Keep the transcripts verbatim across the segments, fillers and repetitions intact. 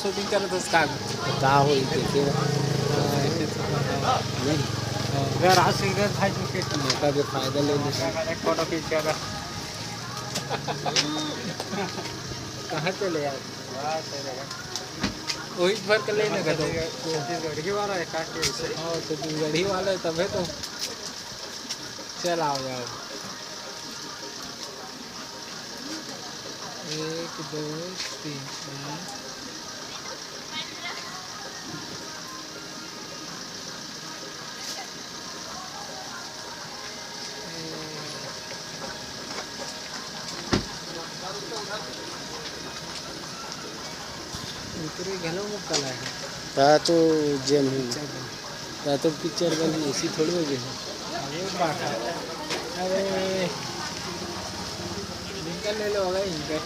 Shooting करत हस का? का होई देखे? नहीं। घर आ सीधे भाई क्रिकेट मौका के फायदा ले ले। एक फोटो खींच के अगर कहाँ चले यार? वही भर के लेने का तो। छत्तीसगढ़ी वाला है, काट के इसे। हाँ, छत्तीसगढ़ी वाला है, तबे तो। चल, आओ, आओ। एक, दो, तीन, चार। ओकरे घलो में कला है। ता तो जेम है। अच्छा, ता तो पिक्चर बनी, ऐसी थोड़ी हो गई है। अरे बाप रे। अरे, निकल ले लो भाई, इनका।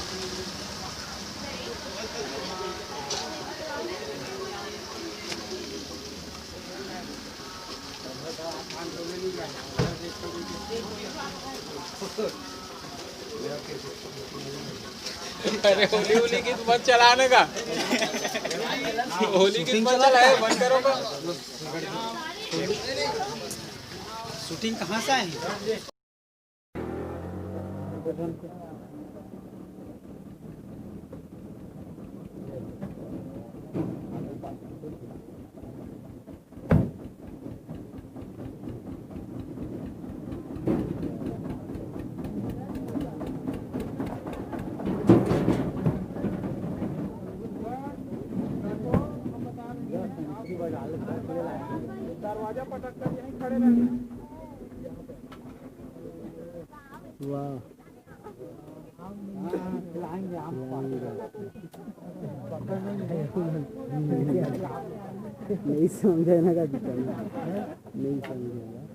अरे, होली, होली गीत मत चलाने का। होली गीत मत चलाए, बंद करो का। शूटिंग कहाँ से आए हैं? दरवाजा पटक कर यहीं खड़े रहना। वाह। हाँ, खिलाएंगे आपको। नहीं समझे ना का दिक्कत है। नहीं समझे ना।